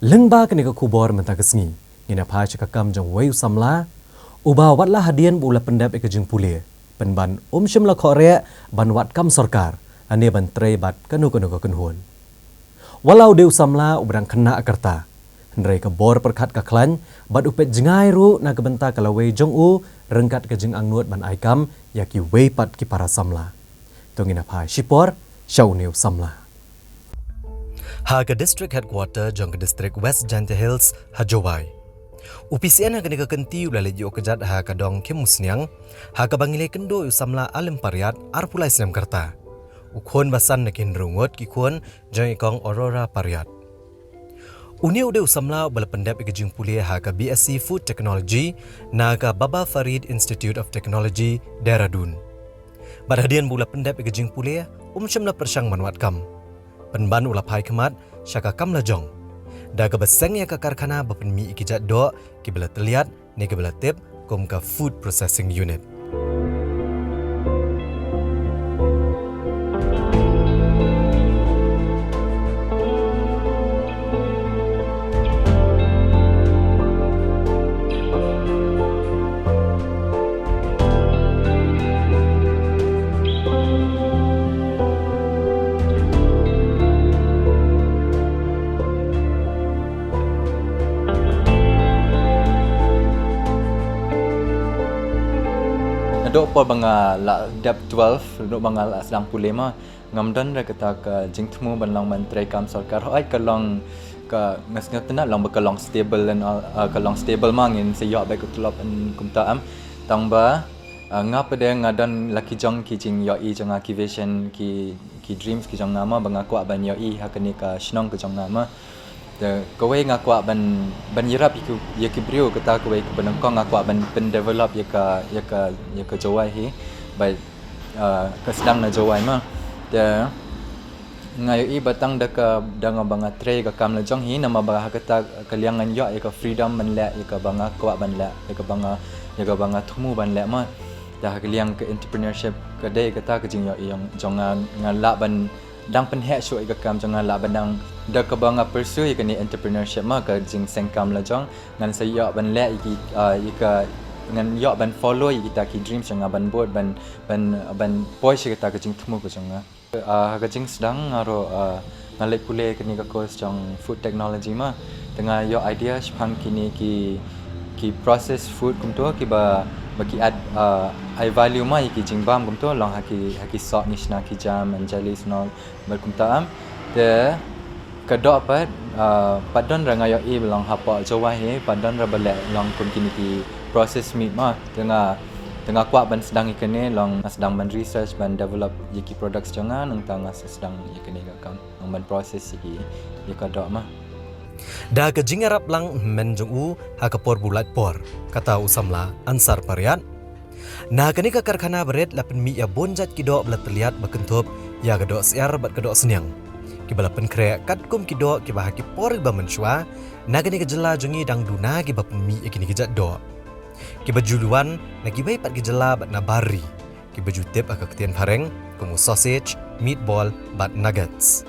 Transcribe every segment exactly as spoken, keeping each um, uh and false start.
Lyngba kane ka khubor mynta ka sngi, ngin ïa phai sha ka kam jong uwei u samla, uba wat la hadien ba u la pyndep ïa ka jingpule, pynban um shym la khohreh ban wad kam sorkar, lane ban trei bad kano kano ka kynhun. Wat la u dei u samla uba dang khynnah ka rta, hynrei ka bor pyrkhat ka khlaiñ, bad u peit jngai ruh na ka bynta ka lawei jong u, ryngkat ka jingangnud ban ai kam ïa kiwei pat ki para samla. To ngin ïa phai shipor sha une u samla. Ha ka District Headquarter jong ka District West Jaintia Hills ha Jowai, u P C N ha kane ka kynti u la leit ïuh kjat ha ka dong Khymmawsniang, ha kaba ngi la ïakynduh ïa u samla Alem Pariat, arphew lai snem ka rta, u khun ba san na ki hynriew ngut ki khun jong i kong Aurora Pariat. Une u dei u samla uba la pyndep ïa ka jingpule ha ka B S C Food Technology na ka Baba Farid Institute of Technology, Dehradun. Bad hadien ba u la pyndep ïa ka jingpule, um shym la pyrshang ban wad kam, pynban u la phai khmat sha ka kam lajong, da kaba seng ïa ka karkhana ba pynmih ïa ki jait doh kiba la tylliat ne kiba la tip kum ka Food Processing Unit. Naduh por ba nga la dep twelve, naduh ba nga la sdang pule ma, ngam don re kata ka jingthmu ban long ban trei kam sorkar. Hooid ka long ka, nga sngewtynnat long ba ka long stable and all, uh, ka long stable ma, ngin sa ïoh bad ka tulop and kumta em. Tang ba, uh, nga pat de nga don la ki jong ki jingïohi jong nga, ki vision, ki, ki dreams ki jong nga ma, ba nga kwah ban ïohi ha kane ka shnong ka jong nga ma. Te kawei nga kwah ban, ban ïarap ïa ki, ïa ki briew, kata kawei kaba nyngkong nga kwah ban, ban develop ïa ka, ïa ka, ïa ka Jowai hi. Bad, ah, ka sdang na Jowai ma. Te nga ïohi ba tang da ka, da nga ba nga trei ka kam lajong hi, namar ba ha kata ka liang ngan ïoh ïa ka freedom ban leh ïa kaba nga kwah ban leh, ïa kaba nga, ïa kaba nga thmu ban leh ma. Te ha ka liang ka entrepreneurship ka dei kata ka jingïohi jong, jong nga, nga lah ban dang pynheh shuh ïa ka kam jong nga, lah ban dang, da kaba nga pursue ïa kane entrepreneurship ma, ka jingseng kam lajong, ngan sa ïoh ban leh ïa ki, ah, ïa ka, ngan ïoh ban follow ïa kita ki dreams jong nga, ban bud, ban, ban, ban poi sha kata ka jingthmu ka jong nga. Ah, ha ka jingsdang nga ruh, ah, nga leit pule kane ka course jong food technology ma. Te nga ïoh idea shaphang kine ki, ki processed food kumto, kiba, ba ki add, ah, high value ma ïa ki jingbam kumto, long ha ki, ha ki soh ngi shna ki jam and jellies and all. Bad kumta em. Te ka doh pat, ah, pat don re, nga ïohi ba long hapoh Jowai hi pat don re ba leh long kum kine ki processed meat ma. Te nga, te nga kwah ban sdang ïa kane, long nga sdang ban research, ban develop ïa ki products jong nga, nangta nga sa sdang ïa kane ka kam, long ban process ïa ki, ïa ka doh ma. Da ka jingïarap lang hynmen jong u ha ka por ba u lait por, kata u samla Ansar Pariat, na kane ka karkhana barit la pynmih ïa bun jait ki doh ba la tylliat ba kynthup ïa ka doh syiar bad ka doh sniang, kiba la pynkhreh katkum ki doh kiba ha ki por ba mynshuwa na kane ka jylla jong ngi dang duna kiba pynmih ïa kine ki jait doh, kiba ju wan na kiwei pat ki jylla bad na bar ri, kiba ju tip ha ka ktien phareng kum u sausage, meatball bad nuggets.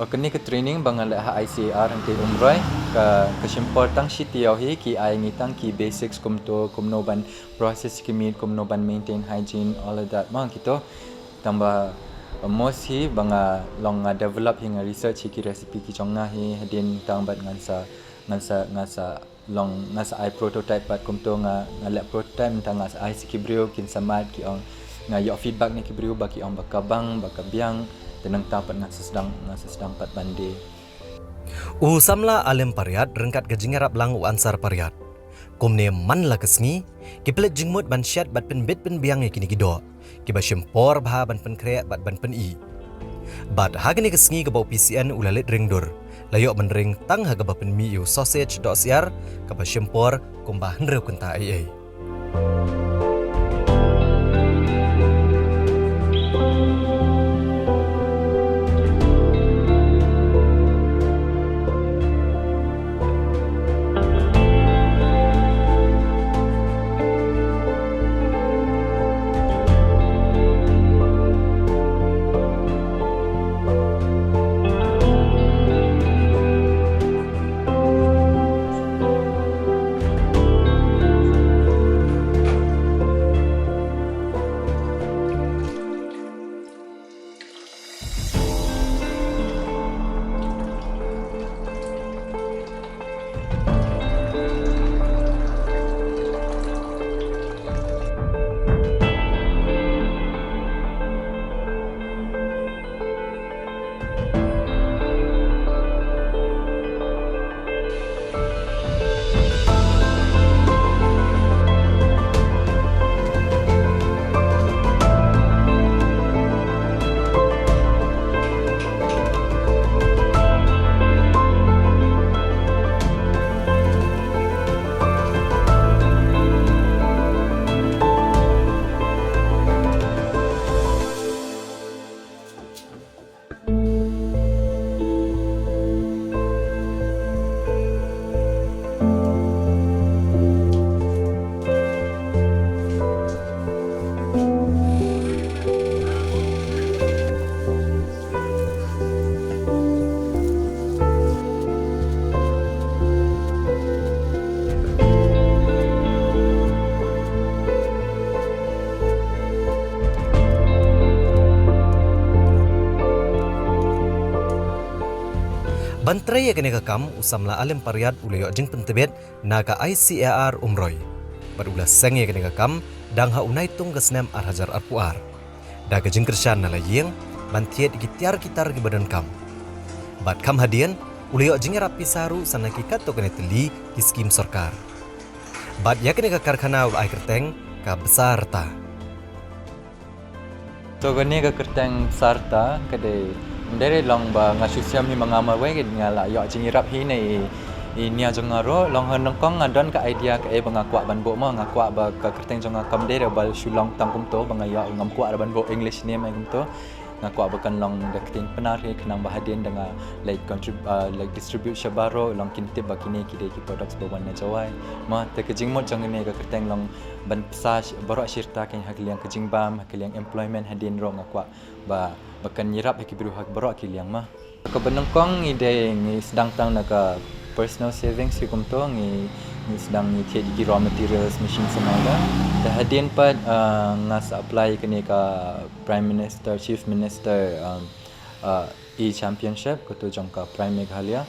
Oh, kane ka training ba nga leh ha I C A R hangtei Umroi, ka, ka shim por tang shi taïew hi, ki ai ngi tang ki basics kumto, kumno ban process ki meat, kumno ban maintain hygiene, all of that ma kito. Tang ba, uh, most hi ba nga long nga develop hi, nga research hi ki recipe ki jong nga hi, hadien tang bad ngan sa, ngan sa, ngan sa long nga sa ai prototype pat kumto, nga, nga leh prototype, mynta nga sa ai sha ki briew, kin sa mad, ki ong, nga ïoh feedback na ki briew ba ki ong ba ka bang, ba ka biang, te nangta pat nga sa sdang, nga sa sdang pat ban die. U samla Alem Pariat ryngkat ka jingïarap lang u Ansar Pariat, Kumne man la ka sngi, ki pynleit jingmut ban shet bad pynbit pynbiang ïa kine ki doh kiba shim por bha ban pynkhreh bad ban pyni. Bad ha kane ka sngi kaba u P C N u la leit ring dur, la ïoh ban ring tang ha kaba pynmih ïa u sausage doh syiar kaba shim por kumba hynriew kynta ei ei. Ban trei ïa kane ka kam, u samla Alim Pariat u la ïoh jingpyntbit na ka I C A R Umroi. Bad u la seng ïa kane ka kam dang ha u Naitung ka snem ar hajar arphew ar. Da ka jingkyrshan na la ïing ban thied ïa ki tiar ki tar kiba donkam. Bad kham hadien u la ïoh jingïarap pisa ruh sa na ki katto katne tylli ki skim sorkar. Bad ïa kane ka karkhana u la ai kyrteng ka Bsa Rta. To kane ka kyrteng Bsa Rta ka dei, ym dei re long ba nga shu shem hi ma nga marwei, nga la ïoh jingïarap hi na i, i nia jong nga ruh. Long ha nyngkong nga don ka idea kaei ba nga kwah ban buh mo, nga kwah ba ka kyrteng jong nga kam dei re ba shu long tang kumto ba nga ïoh, ngam kwah re ban buh English name ei kumto. Nga kwah ba kan long da ka ktien Pnar hi khnang ba hadien da nga, like, contrib-, ah, like, distribute sha baroh, long kin tip ba kine ki dei ki products ba wan na Jowai. Ma te ka jingmut jong kane ka kyrteng long ban bsa sh-, baroh shi rta kein ha ka liang ka jingbam, ha ka liang employment, hadien ruh nga kwah ba, ba kan ïarap ha ki briew ha baroh ki liang ma. Kaba nyngkong ngi dei ngi sdang tang na ka personal savings hi kumto, ngi, ngi sdang ngi thied ki raw materials, machine samai da. Da hadien pat, ah, nga sa apply kane ka Prime Minister, Chief Minister, um, ah, e-championship, kato jong ka Prime Meghalaya.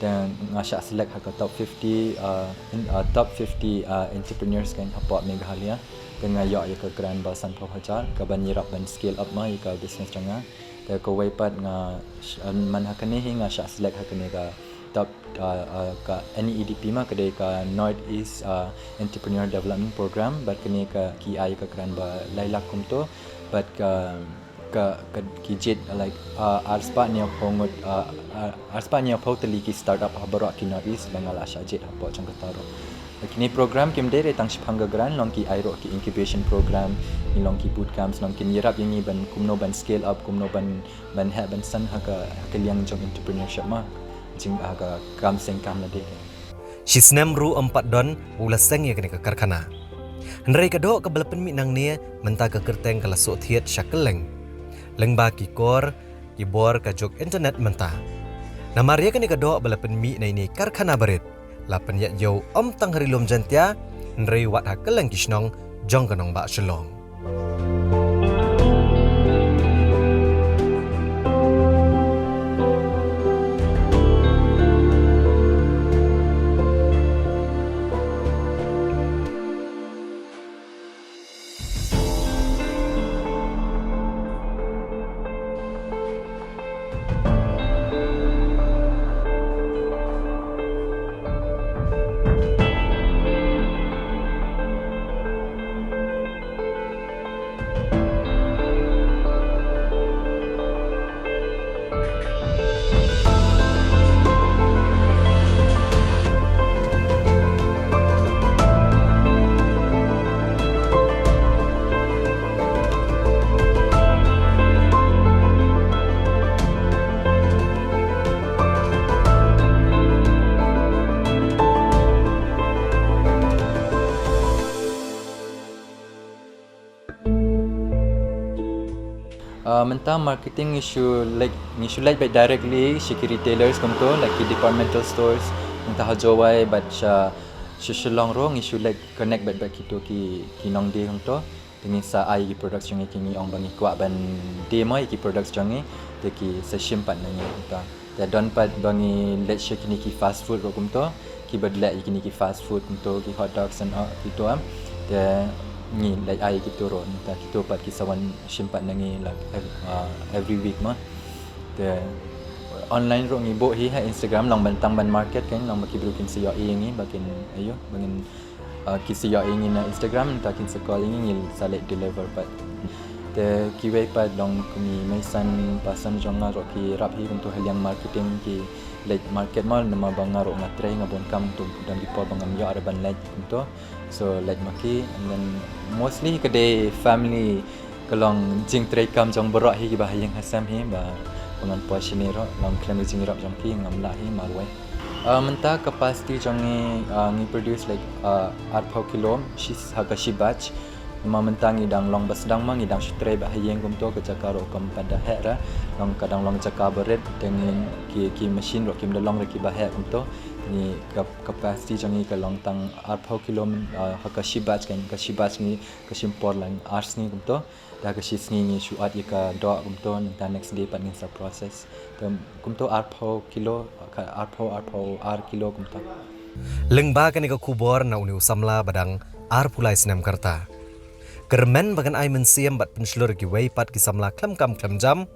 Te nga shah select ha ka top fifty, ah, in, ah, top fifty, ah, entrepreneurs kein hapoh Meghalaya. Te nga ïoh ïa ka grant ba sanphew hajar, kaban ïarap ban scale up ma ïa ka business jong nga. Te kawei pat nga sh-, ah, man ha kane hi nga shah select ha kane ka top, ah, ah, ka N E E D P ma, ka dei ka North East, ah, Entrepreneur Development Program, bad kane ka ki ai ka grant ba lai lak kumto, bad ka ka, ka, ki jied, like, uh, arspah hynñiewphew ngut, uh, uh, arspah hynñiewphew tylli ki startup ha baroh ki North East ba nga la shah jied hapoh jong kata ruh. Kine program kim dei re tang shaphang ka grant, long ki ai ruh ki incubation program, ki long ki boot camps, long kin ïarap ïa ngi ban kumno ban scale up, kumno ban, ban heh ban san ha ka, ha ka liang jong entrepreneurship ma. Jing ha ka kam seng kam lade. Shi snem ruh ym pat don ba u la seng ïa kane ka karkhana. Hynrei ka doh kaba la pynmih nangne mynta ka kyrteng ka la soh thied sha kylleng. Lyngba ki kor ki bor ka juk internet mynta. Namar ïa kane ka doh ba la pynmih na ine i karkhana barit, la pynïaid ïew ym tang ha ri lum Jaiñtia, hynrei wat ha kylleng ki shnong jong ka nongbah Shillong. Uh, mynta marketing ngi shu leit, ngi shu leit beit directly sha ki retailers kumto, like ki departmental stores, mynta ha Jowai bad sha, sha Shillong ruh ngi shu leit connect beit bad kito ki, ki nongdie kumto. Te ngi sa ai ki products jong ngi, ki ngi ong ba ngi kwah ban die mo ïa ki products jong ngi, te ki sa shim pat na ngi kumta. Te don pat ba ngi leit sha kine ki fast food ruh kumto, ki ba leh ïa kine ki fast food kumto, ki hot dogs and all kito, em. Te ngi leit ai kito ruh, te kito pat ki sa wan shim pat na ngi, like, ev-, uh, every week mo. Te online ruh ngi buh hi ha Instagram, long ban tang ban market kan, long ba ki briew kin sa ïohi ïa ngi, ba kin, aïu, ba ngin, uh, ki sa ïohi ïa ngi na Instagram, te kin sa call ïa ngi, ngi sa leit deliver pat. Te kiwei pat long kine ki meisan pasan jong nga ruh ki rap hi kumto ha liang marketing, ki leit market mo, namar ba nga ruh nga trei, nga bun kam, to don ki por ba ngam ïoh ruh ban leit kumto. So leit ma ki, and then mostly ka dei family, ka long jingtreikam jong baroh hi kiba ha ïing ha sem hi, ba, ba ngan poi shane ruh, long khlem ka jingïarap jong ki ngam lah hi marwei. Uh, mynta capacity jong ngi, uh, ngi produce, like, uh, arphew kilo shi, ha ka shi batch. Namar mynta ngi dang long ba sdang mo, ngi dang shu trei beit ha ïing kumto, ka jaka ruh kam pat da heh ruh, long ka dang long jaka ba rit, te ngi, ki, ki machine ruh kim da long ruh kiba heh kumto. Ngi ka capacity jong ngi ka long tang arphew kilo, uh, ha ka shi batch kan, ka shi batch ngi, ka shim por lang ar sngi kumto. Te ha ka shi sngi ngi shu add ïa ka doh kumto, nangta next day pat ngin sa process. Te kumto arphew kilo, ka arphew, arphew ar kilo kumto. Lyngba kane ka khubor na une u samla ba dang arphew lai snem ka rta. Kyrmen ba kan ai mynsiem bad pynshlur ïa kiwei pat ki samla khlem kam khlem jam.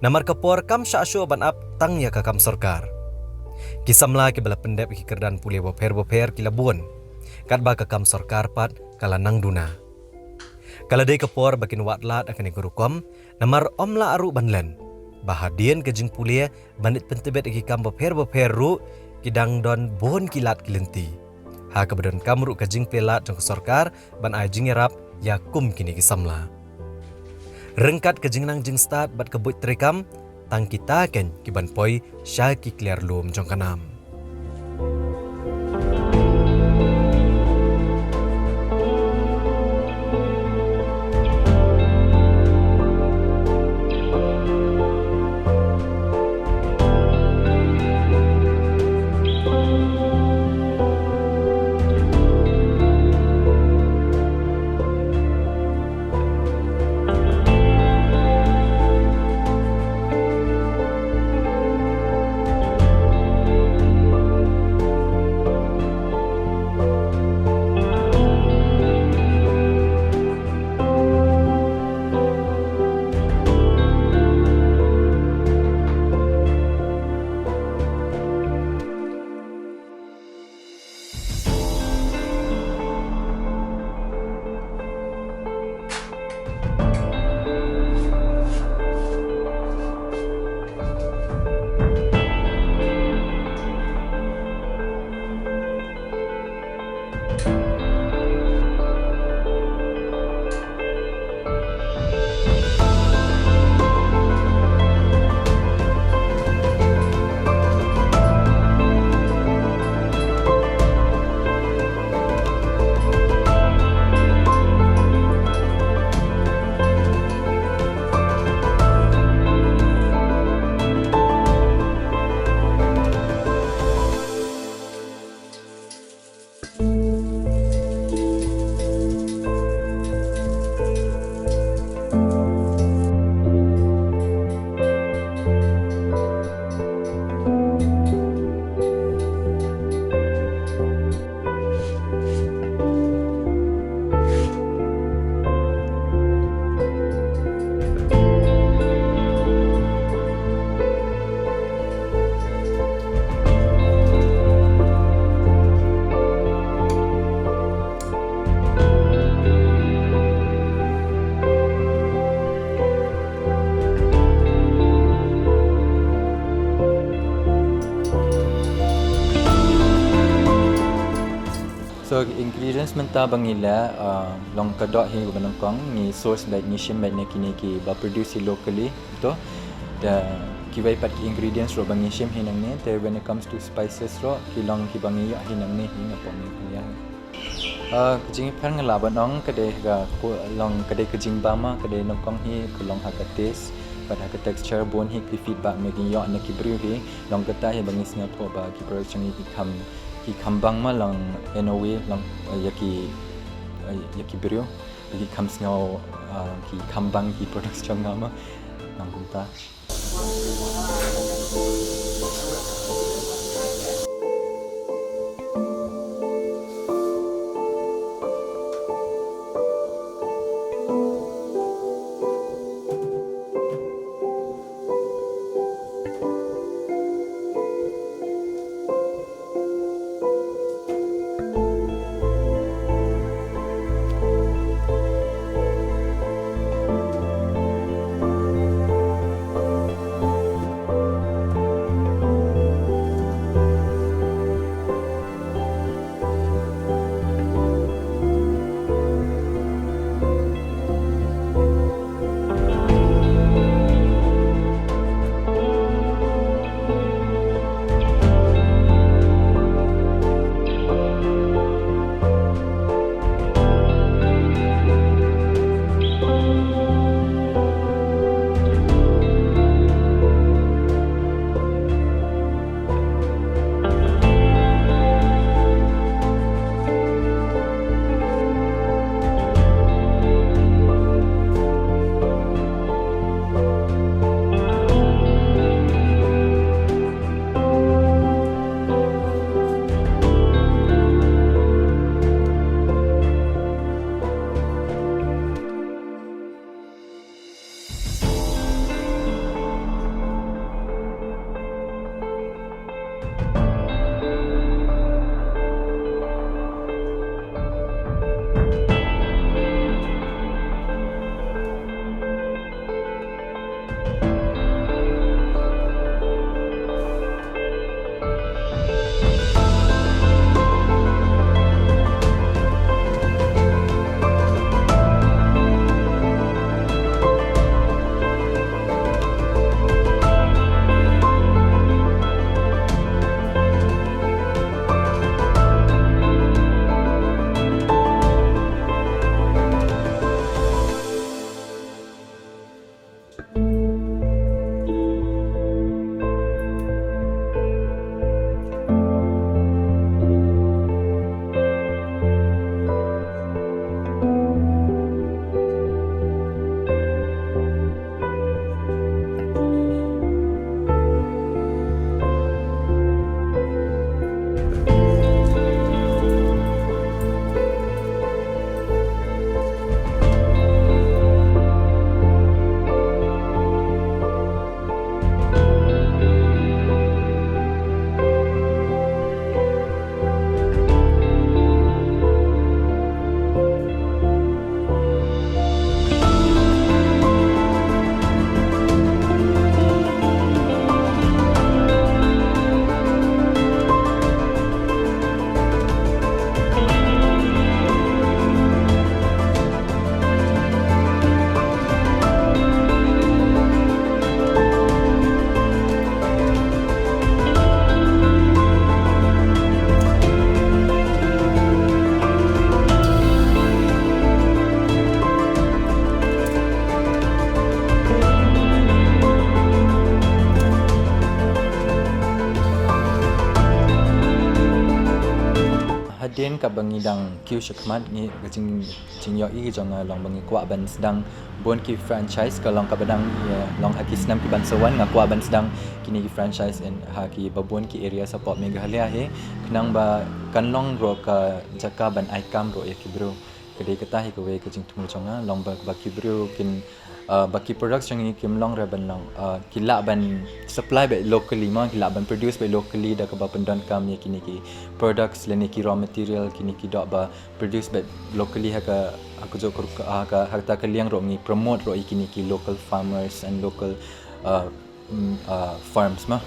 Namar ka por kam shah shuh ban ap tang ïa ka kam sorkar. Ki samla kiba la pyndep ïa ki kyrdan pule bapher bapher ki la bun. Katba ka kam sorkar pat ka la nang duna. Ka la dei ka por ba kin wad lad ha kane ka rukom, namar ym lah ruh ban len ba hadien ka jingpule ban leit pyntbit ïa ki kam bapher bapher ruh ki dang don bun ki lad ki lynti, ha kaba donkam ruh ka jingplie lad jong ka sorkar ban ai jingïarap ïa kum kine ki samla. Ryngkat ka jingnang jingstad bad ka buit treikam, tang kita kein ki ban poi sha ki kliar lum jong ka nam. So, ingredients mynta ba ngi leh, uh, long ka doh hi ba nyngkong, ngi source beit, ngi shim beit na kine kiba produce hi locally, to. Da kiwei pat ki ingredients ruh ba ngi shim hi nangne, te when it comes to spices ruh, ki long kiba ngi ïoh hi nangne hi na pom ngi ïa. Ah, ka jingpher nga lah ban ong ka dei ka ku-, long ka dei ka jingbam, ka dei nyngkong hi ka long ha ka taste bad ha ka texture, bun hi ki feedback me ki ïoh na ki briew hi, long kata hi ba ngi sngewthuh ba ki products jong ngi ki kham, ki kham bang ma long in a way long, ah, ïa ki, ah, ïa ki briew, ïa ki kham sngew, ah, ki kham bang ki products jong nga ma, nang kumta. Hadien kaba ngi dang kiew shakhmat, ngi ka jing, jingïohi jong nga long ba ngi kwah ban sdang bun ki franchise, ka long kaba dang, eh, long ha ki snem ki ban sa wan, nga kwah ban sdang kine ki franchise in ha kiba bun ki area hapoh Meghalaya hi, khnang ba kan long ruh ka jaka ban ai kam ruh ïa ki briew. Ka dei kata hi kawei ka jingthmu jong nga, long ba, ba ki briew kin, ah, ba ki products jong ngi kim long re ban long, ah, ki lah ban supply beit locally mo, ki lah ban produce beit locally da kaba pyndonkam ïa kine ki products lane ki raw material kine ki doh ba produce beit locally. Ha ka, ha ka jok ka, ha ka, ha kata ka liang ruh ngi promote ruh ïa kine ki local farmers and local, ah, mm, ah, farms mo.